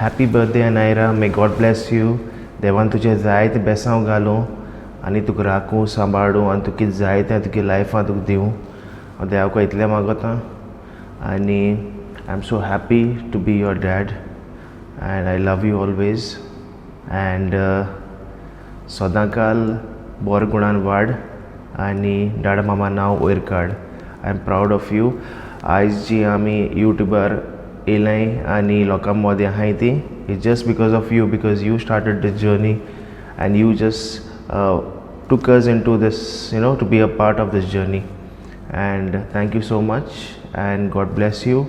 Happy birthday, Anaira. May God bless you. देवान तुजें जायते बेसांव घालूं आनी तुका राखूं, सांबाळूं आनी तुका कितें जाय तें तुगे लायफान तुका दिवं. हांव देवाक इतलें मागोता आनी I am so happy to be your dad and I love you always and सदांकाल बोर गुणान वाड आनी डाडा मामा नांव वयर काड. I am proud of you. आयज जी आमी युट्यूबार येयलाय आनी लोकां मदें आहाय ती, it's just because of you, because you started this journey and you just took us into this, to be a part of this journey. And thank you so much and God bless you.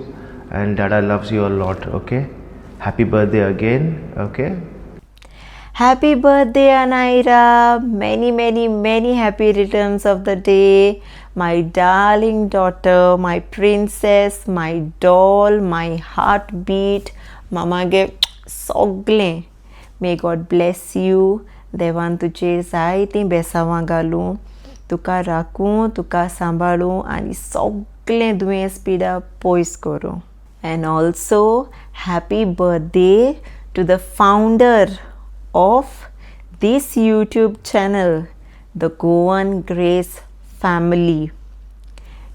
And Dada loves you a lot, okay? Happy birthday again, okay? Happy birthday, Anaira! Many, many, many happy returns of the day. My darling daughter, my princess, my doll, my heartbeat, मामागे सगळें. May God bless you. देवान तुजेर जायतीं बेसांवां घालूं, तुका राखूं, तुका सांबाळूं आनी सगळें दुयेंस पिडा पयस करूं. And also happy birthday to the founder of this YouTube channel, the Goan Grace family.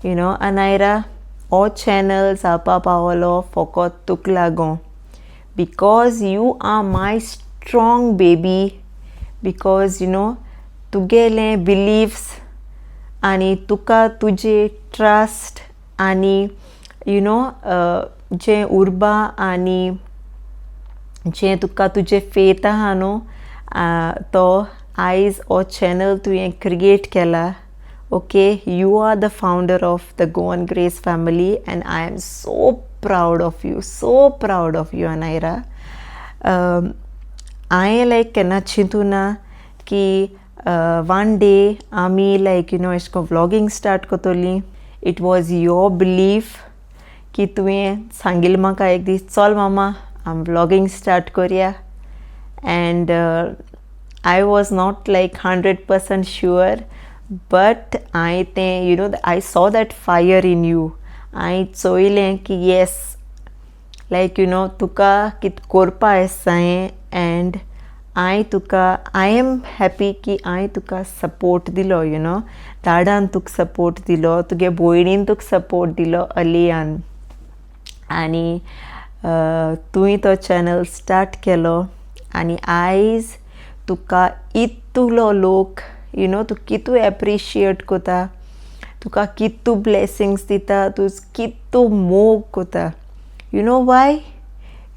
Anaira, हो चॅनल जावपा पावलो फकत तुका लागून, because you are my strong baby, because तुगेलें बिलीफ्स आनी तुका तुजे ट्रस्ट आनी जें उर्बा आनी जें तुका तुजें फेथ आहा न्हू, तो आयज हो चॅनल तुवें क्रिएट केला. Okay, you are the founder of the Goan Grace family and I am so proud of you, so proud of you, Anaira. हांवें लायक केन्ना चिंतूं ना की वन डे आमी लायक अशें करून व्लॉगींग स्टार्ट करतलीं. It was your belief की तुवें सांगिल्लें म्हाका एक दीस, चल मामा, आमी व्लॉगींग स्टार्ट करया. And I was not like 100% sure, but हांवें तें I saw that fire in you. हांवें चोयलें की येस, लायक तुका कितें करपा आसा हें. एंड हांवें तुका, I am happy की हांवें तुका सपोर्ट दिलो, डाडान तुका सपोर्ट दिलो, तुगे भयणीन तुका सपोर्ट दिलो, अलियान, आनी तुवें तो चॅनल स्टार्ट केलो आनी आयज तुका इतलो लोक तूं कितू एप्रिशिएट करता, तुका कितू ब्लेसिंग्स दिता, तूं कितू मोग करता. You know why?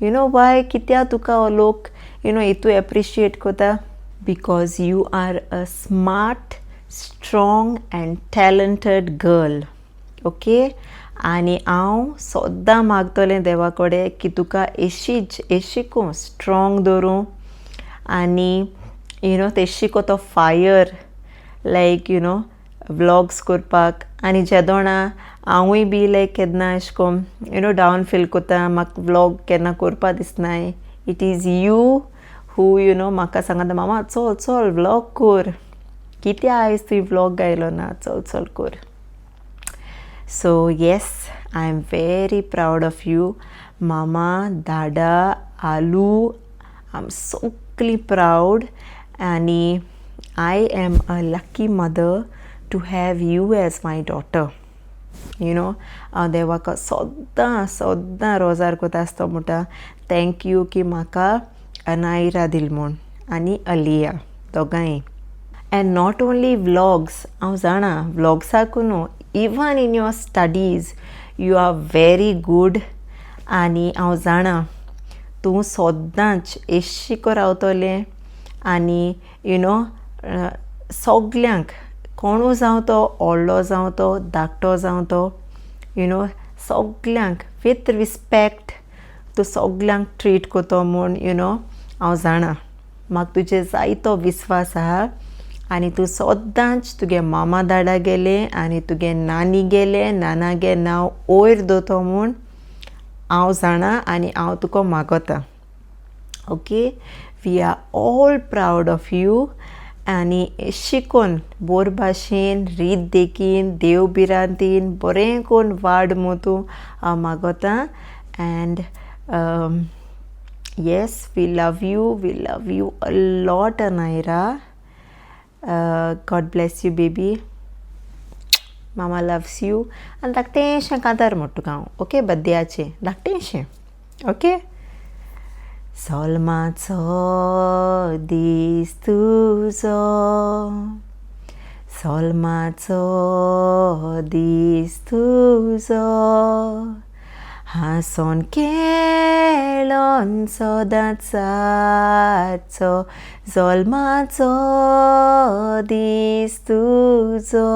You know why? कित्याक तुका हो लोक इतू एप्रिशिएट करता? Because you are a smart, strong and talented girl, okay? आनी हांव सद्दां मागतलें देवा कडेन की तुका एशीच एशिकूं स्ट्रोंग दवरूं आनी तेशिको तो फायर लायक व्लॉग्स करपाक. आनी जेदोणा हांवूय बी लायक केन्ना अशें करून डावन फील करता, म्हाका व्लॉग केन्ना करपा दिसनाय, it is you who म्हाका सांगता, मामा, चल चल, व्लॉग कर, कित्याक आयज तुवें व्लॉग घायलो ना, चल चल कर. So yes, I am very proud of you. मामा, दाडा, आलू, I am सगळीं प्रावड आनी I am a lucky mother to have you as my daughter. हांव देवाक सद्दां सद्दां रोजार कोता आसतो म्हणटा, thank you की म्हाका अनायरा दिल म्हूण आनी अलिया दोगांय. एंड not only vlogs, हांव जाणा, व्लॉग्साकू न्हू, even in your studies you are very good. आनी हांव जाणा तूं सद्दांच एशिको रावतलें आनी सगल्यांक, कोणू जावं तो व्हडलो जावं तो धाकटो जावं तो, सगल्यांक विथ रिस्पेक्ट तूं सगल्यांक ट्रीट करतो म्हूण हांव जाणा. म्हाका तुजेर जायतो विस्वास आहा आनी तूं सद्दांच तुगे मामा दाडा गेलें आनी तुगे नानी गेलें, नानागे नांव वयर दवरतो म्हूण हांव जाणा आनी हांव तुका मागोता. Okay, we are all proud of you. आनी शिकोन बोर भाशेन, रीत देखीन, देव भिरांतीन बरें कोन्न वाड म्हूण तूं हांव मागोता. And Yes, we love you, we love you a lot Anayra. God bless you baby, mama loves you. आनी धाकटेंशें कांतार म्हणटा तुका हांव, ओके? बड्डेयाचें धाकटेंशें, ओके? सोलमाचो दीस तुजो, सोलमाचो दीस तुजो, हांसोन खेळोन सदांच सारचो, जल्माचो दीस तुजो.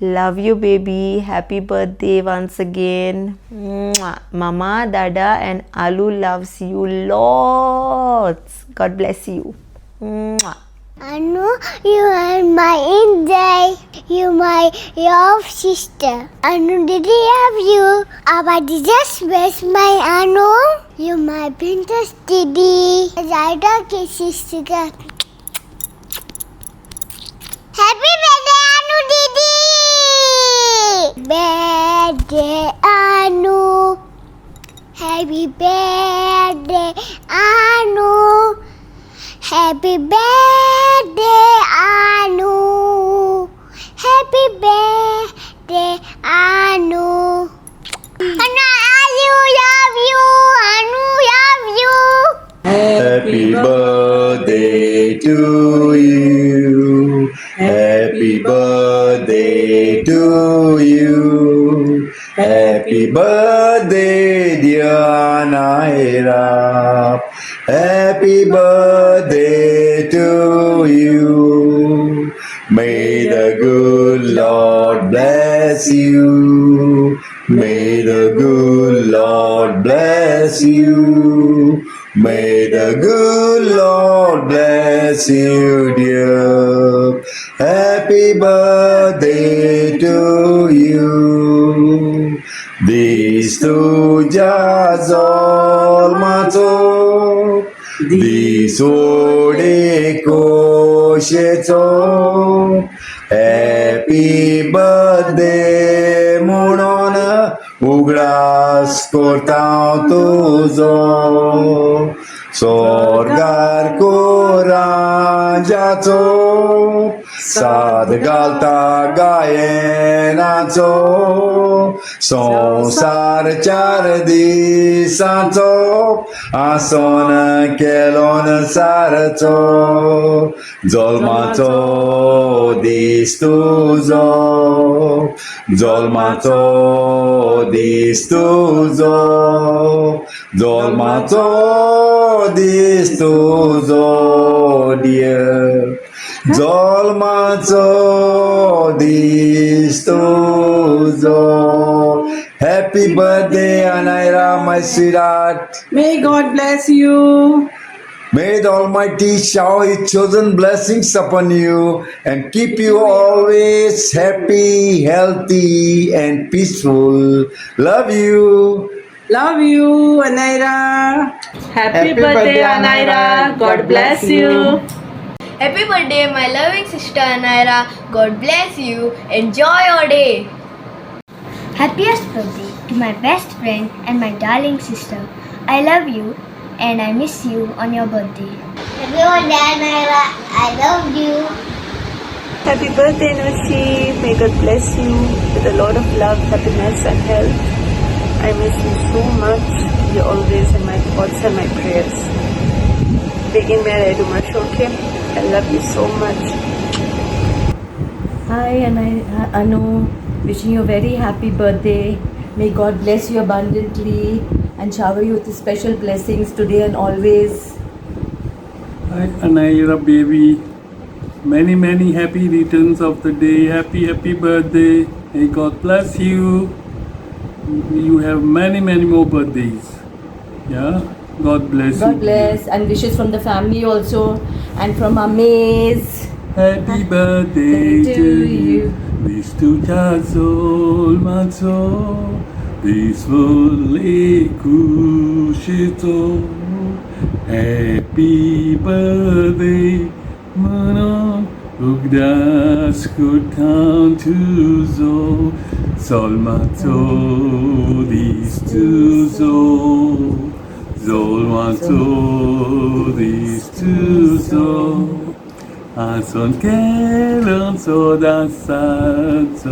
Love you, baby. Happy birthday once again. Mwah. Mama, Dada, and Alu loves you lots. God bless you. Mwah. Anu, you are my angel. You my love sister. Anu, did I love you? Abba just bless my Anu. You my princess Didi. Zaida ke sister. Happy birthday, Anu Didi. Birthday, Anu. Happy birthday, Anu. Happy birthday, Anu. Happy birthday, Anu. Anu, I love you. Anu, love you. Happy birthday to you. Happy birthday to you. Happy birthday, dear Anaira. Happy birthday to you. May the good Lord bless you. May the good Lord bless you. May the good Lord bless you, dear. Happy birthday to you. दीस तुज्या जल्माचो दीस व्हडे खोशेचो, happy birthday म्हणून उगडास करता तुजो. सोर्गार कुरांजाचो साद घालता गायनाचो, संवसार चार दिसांचो आसोन केलोन सारचो, जल्माचो दीस तुजो, जल्माचो दीस तुजो, जल्माचो दीस तुजो डियर, जल्माचो दीस तुजो. Happy birthday, Anaira, my sweetheart. May God bless you. May the Almighty shower His chosen blessings upon you and keep you always happy, healthy, and peaceful. Love you. Love you, Anaira. Happy birthday, Anaira. God bless you. Happy birthday, my loving sister Anaira. God bless you. Enjoy your day. Happiest birthday to my best friend and my darling sister. I love you and I miss you on your birthday. Happy birthday, Anaira. I love you. Happy birthday, Nushi. May God bless you with a lot of love, happiness, and health. I miss you so much. You're always in my thoughts and my prayers. Begin okay? I love you so much. Hi, Anu, wishing you a very happy birthday. May God bless you abundantly and shower you with His special blessings today and always. Hi, Anaira baby. Many, many happy returns of the day. Happy, happy birthday. May God bless you. You have many, many more birthdays. Yeah? God bless you. God bless and wishes from the family also and from our maze. Happy birthday to to you. You. This तुझ्या जल्माचो दीस व्हडले खुशेचो, happy birthday म्हणून उगडास करता तुजो, जल्माचो दीस तुजो, Zol one so these two so. A son che so da so.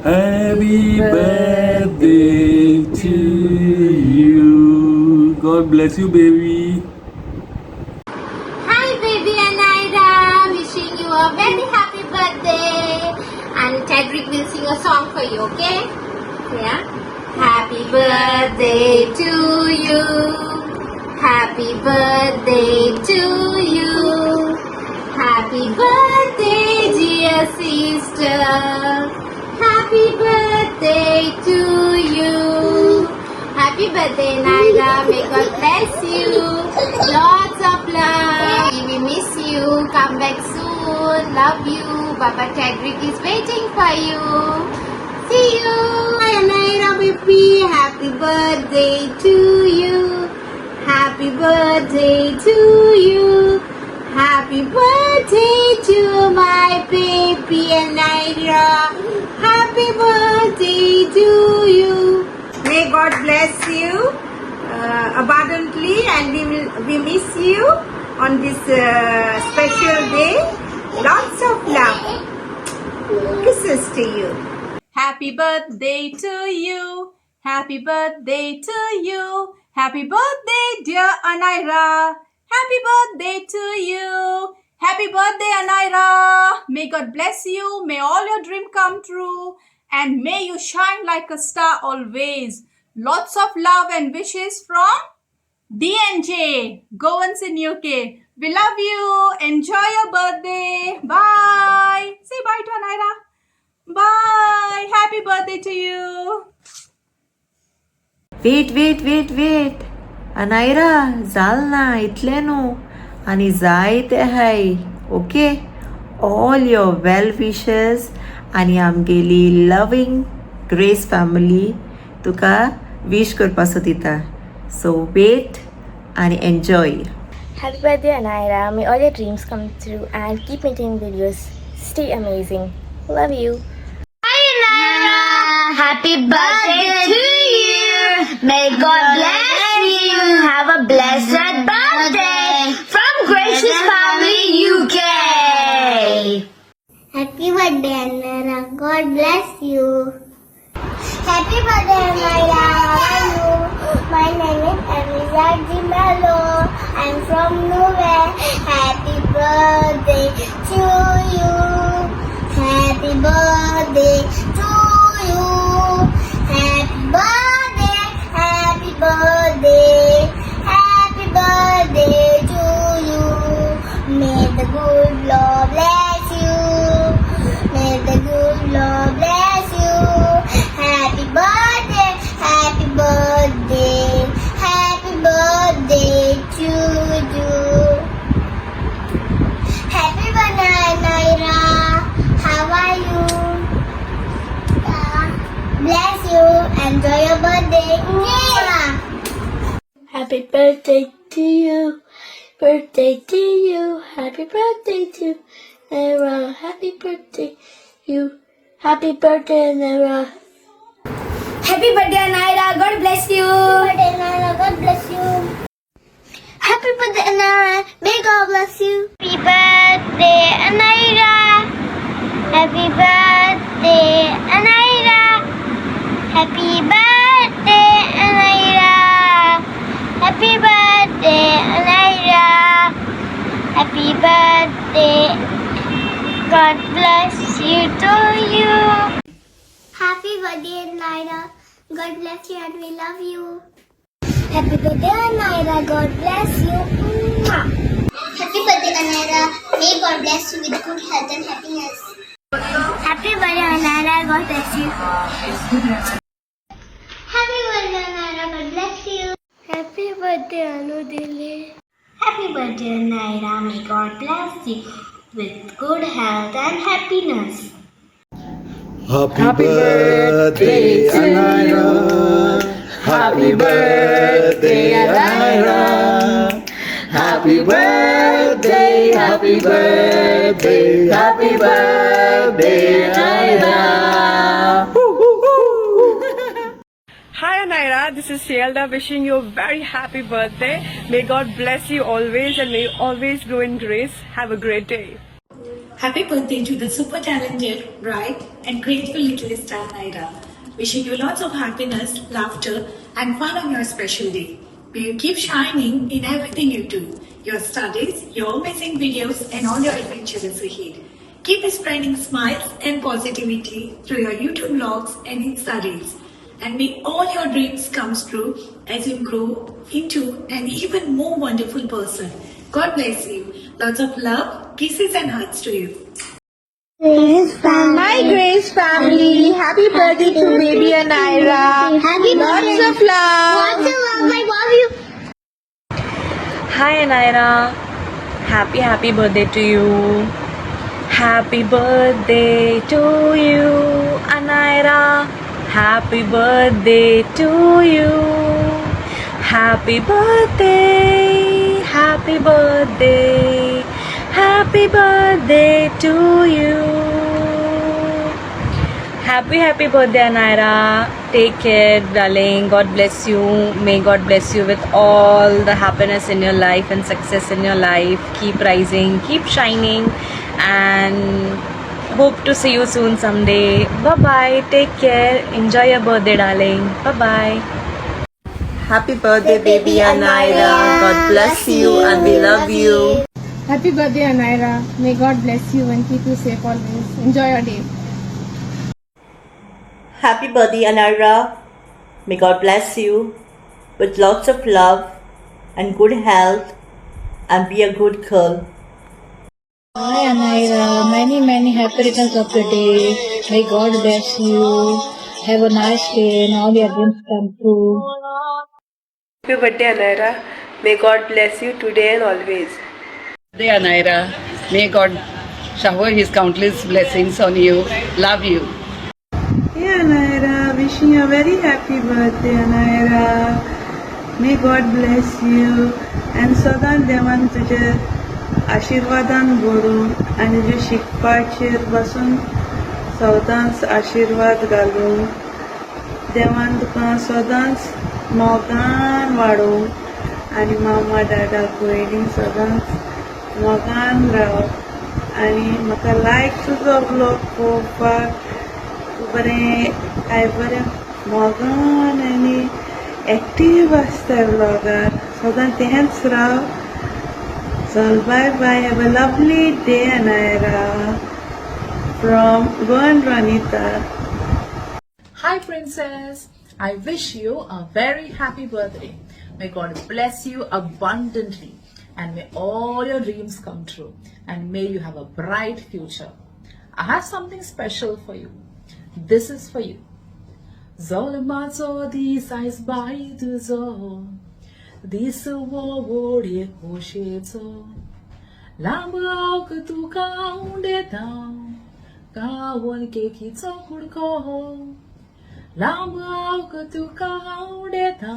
Happy birthday to you. God bless you, baby. Hi, baby Anaira. Wishing you a very happy birthday. And Tedrick will sing a song for you, okay? Yeah. Happy birthday to you. Happy birthday to you. Happy birthday, dear sister. Happy birthday to you. Happy birthday, Naira. May God bless you. Lots of love. We miss you. Come back soon. Love you. Baba Tedrick is waiting for you. See you. Hi, Naira baby. Happy birthday to you. Happy birthday to you. Happy birthday to my baby Anaira. Happy birthday to you. May God bless you abundantly, and we miss you on this special day. Lots of love. Kisses to you. Happy birthday to you. Happy birthday to you. Happy birthday, dear Anaira. Happy birthday to you. Happy birthday, Anaira. May God bless you. May all your dreams come true. And may you shine like a star always. Lots of love and wishes from DNJ, Goans in UK. We love you. Enjoy your birthday. Bye. Say bye to Anaira. Bye. Happy birthday to you. Wait, wait, wait, wait. Anaira, जाल ना इतलें न्हू आनी जायते आहाय. Okay, all your well wishes आनी आमगेली loving grace family तुका वीश करपा सोदिता. सो वेट आनी enjoy. Happy birthday, Anaira. May all your dreams come true and keep making videos. Stay amazing. Love you. Hi, Anaira. Happy birthday to you. May God bless you. Have a blessed birthday from Gracious Family UK. Happy birthday, Anaira. God bless you. Happy birthday, Anaira. How are you? My name is Amiza Dimelo. I'm from Nowhere. Happy birthday to you. Happy birthday to you. Happy birthday, happy birthday, happy birthday to you. May the good Lord bless you. May the good Lord bless you. Happy birthday, happy birthday, happy birthday to you. Happy birthday, Naira. How are you? Bless you. Enjoy your birthday. Mwah. Happy birthday to you. Birthday to you. Happy birthday to Naira. Happy birthday you. Happy birthday, Naira. Happy birthday, Anaira. God bless you. Happy birthday, Anaira. God bless you. Happy birthday, Anaira. May God bless you. Happy birthday, Anaira. Happy birthday, Anaira. Happy birthday, Anaira. Happy birthday, Anaira. Happy birthday. God bless you to you. Happy birthday, Anaira. God bless you and we love you. Happy birthday, Anaira. God bless you. Mwah. Happy birthday, Anaira. May God bless you with good health and happiness. Happy birthday, Anaira. God bless you. Happy birthday, Anaira. God bless you. Happy birthday, Anudile. Happy birthday, Anaira. May God bless you with good health and happiness. Happy birthday, Anaira. Happy birthday, Anaira. Happy birthday, happy birthday, happy birthday, Anaira. Hi Anaira, Anaira, this is Shelda wishing you a very happy birthday. May God bless you always and may you always grow in grace. Have a great day. Happy birthday to the super talented, bright, and grateful little star Naira. Wishing you lots of happiness, laughter, and fun on your special day. May you keep shining in everything you do, your studies, your amazing videos, and all your adventures ahead. Keep spreading smiles and positivity through your YouTube vlogs and Insta reels. And may all your dreams come true as you grow into an even more wonderful person. God bless you. Lots of love, kisses, and hugs to you. Hi Grace family, happy birthday to baby Anaira. Happy Lots birthday. of love. Lots of love. I love you. Hi Anaira, happy happy birthday to you. Happy birthday to you, Anaira. Happy birthday to you. Happy birthday, happy birthday, happy birthday to you. Happy happy birthday, Anaira. Take care, darling. God bless you. May God bless you with all the happiness in your life and success in your life. Keep rising, keep shining, and hope to see you soon someday. Bye bye. Take care. Enjoy your birthday, darling. Bye bye. Happy birthday, baby Anaira. God bless you and we love you. Happy birthday, Anaira. May God bless you and keep you safe always. Enjoy your day. Happy birthday, Anaira. May God bless you with lots of love and good health and be a good girl. Hi, Anaira. Many, many happy returns of the day. May God bless you. Have a nice day and all your dreams come true. Happy birthday, Anaira. May God bless you today and always. Birthday, Anaira. May God shower His countless blessings on you. Love you. Hey Anaira, wishing you a very happy birthday, Anaira. May God bless you and सदां देवान तुझे आशिर्वादान भरून आनी तुजे शिकपाचेर बसून सदांच आशिर्वाद घालून देवान तुका सदांच मोगान वाडोवं आनी मामा डाडा भयणी सदांच मोगान राव आनी म्हाका लायक तुजो व्लॉग पळोवपाक. तूं बरें काय बरें मोगान आनी एक्टीव आसता व्लॉगार. सदां तेंच राव. चल, bye bye. Have a lovely day, Anaira, from Goan Ranita. Hi, Princess. I wish you a very happy birthday. May God bless you abundantly and may all your dreams come true and may you have a bright future. I have something special for you. This is for you. जल्माचो दीस आयज बाई तुजो, दीस हो व्हडये खोशेचो. लांब आवक तुका उंडेता, गावन केकीचो कुडको. लांब आवक तुका उंडेता,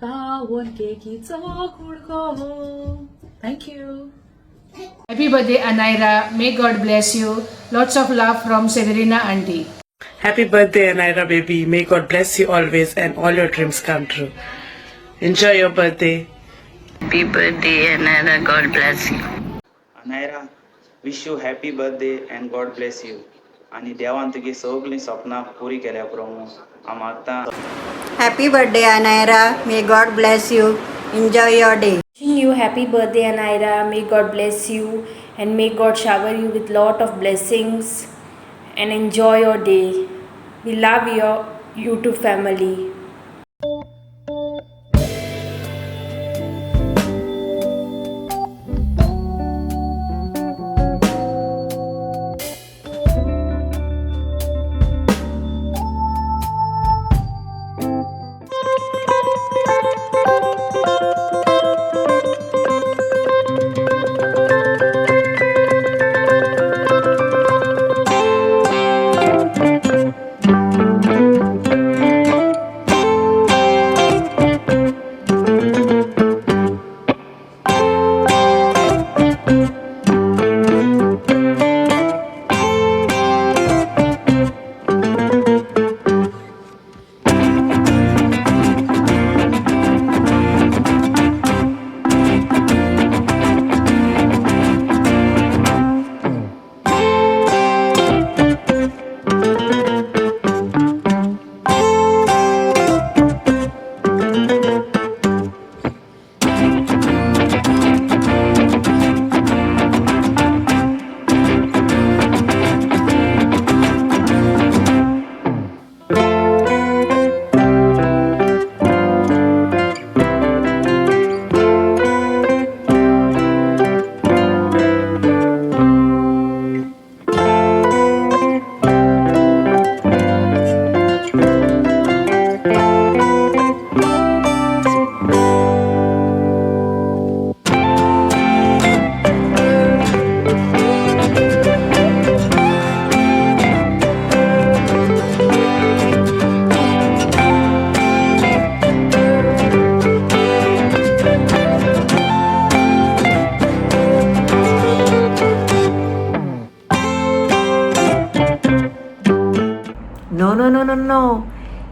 गावन केकीचो कुडको. Thank you. Happy birthday, Anaira. May God bless you. Lots of love from Severina auntie. Happy birthday, Anaira baby. May God bless you always and all your dreams come true. Enjoy your birthday. Happy birthday, Anaira. God bless you. Anaira, wish you happy birthday and God bless you. आनी देवान तुगे सगळीं सपनां पुरी केल्या पुरो हांव मागता. Happy birthday, Anaira. May God bless you. Enjoy your day. Wishing you happy birthday, Anaira. May God bless you and may God shower you with lot of blessings and enjoy your day. We love your YouTube family.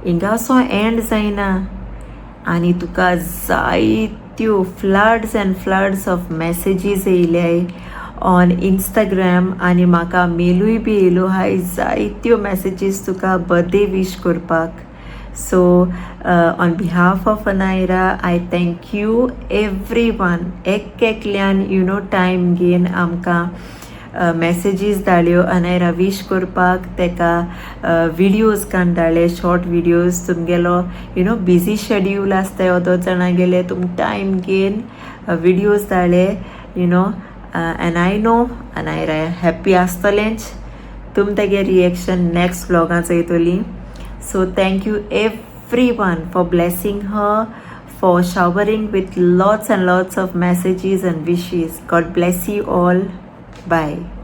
हिंगासो and जायना आनी तुका जायत्यो floods and floods of messages येयल्याय on Instagram आनी म्हाका मेलूय बी येयलो आहाय, जायत्यो मॅसेजीस तुका बर्थडे वीश करपाक. So on behalf of Anayra, I thank you everyone. एक एकल्यान you know time घेवन आमकां मॅसेजीस धाडल्यो अनायरा वीश करपाक, तेका विडियोज काडून धाडले, शॉर्ट विडियोज. तुमगेलो you know busy schedule आसता अदोत जाणां गेले, तुम टायम घेवन विडियोज धाडले and I know Anayra happy आसतलेंच. तुम तेगे रिएक्शन नेक्स्ट व्लॉगां चोयतली. So thank you everyone for blessing her, for showering with lots and lots of messages and wishes. God bless you all. Bye.